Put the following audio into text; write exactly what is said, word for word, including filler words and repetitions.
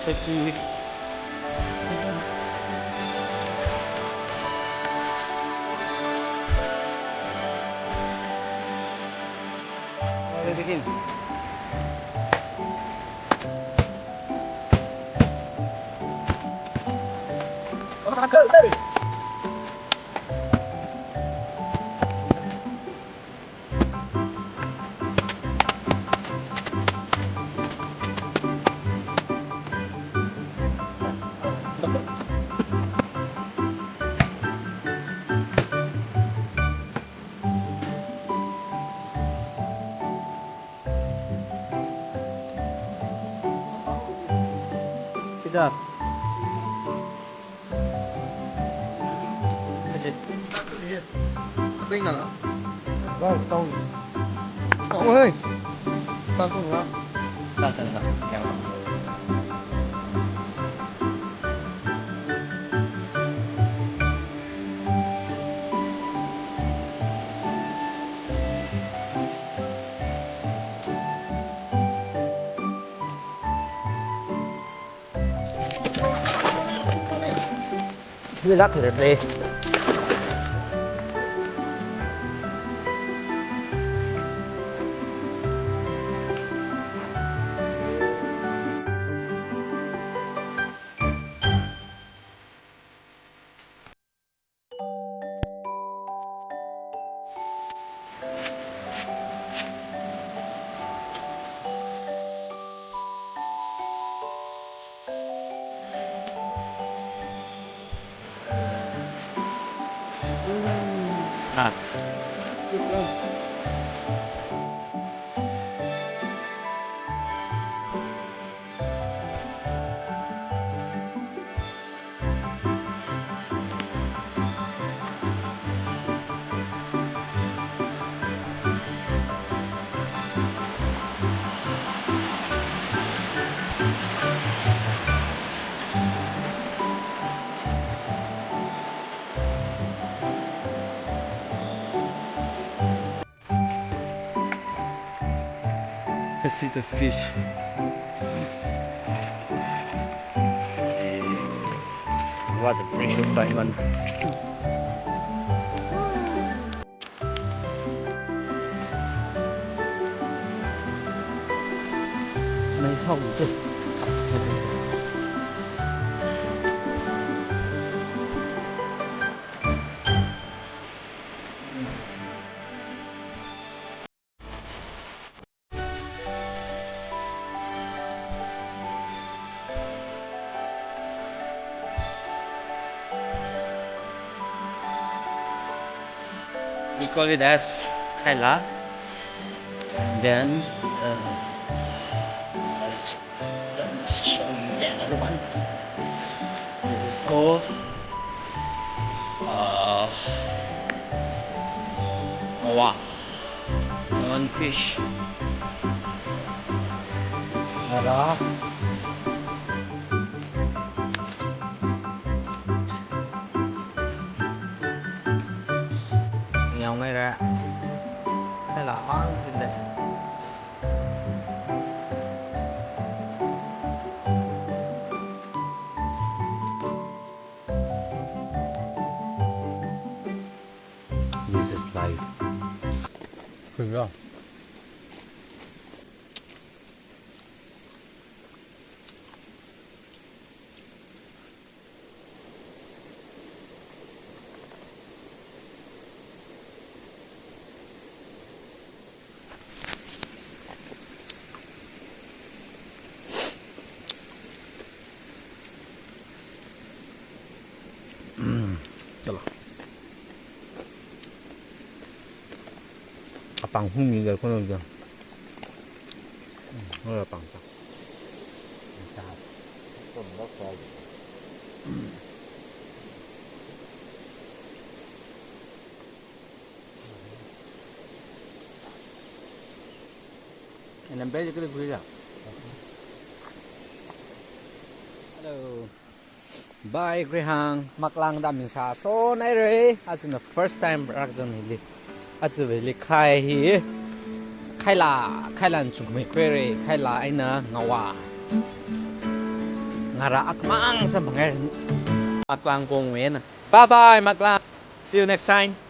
Thirty. Begin. Sit up. That's it. Wow, tao. Tao ơi. Tao không lắm. Tao, tao, tao. Hila thirde. Ah. I see the fish. What a pretty diamond. Nice how you do. We call it as khaila. Then, uh, let me show you the other one. This is called, uh, ngawa. One fish. Ada. Yang ngai ra. Hai la ang sinde. This is life. Good job. Mm, chalo. Apam hung mi ga kono ga. Mm, apam ta. Hello. Bye, Grihang. Maklang dam ningsha so nai re. As in the first time, rakzan hili. Aja veli khai hi. Khaila, khaila chungmei khuire, khaila eina ngawa. Ngarā akhamang samphanghaira. Maklang kongwena. Bye bye, Maklang. See you next time.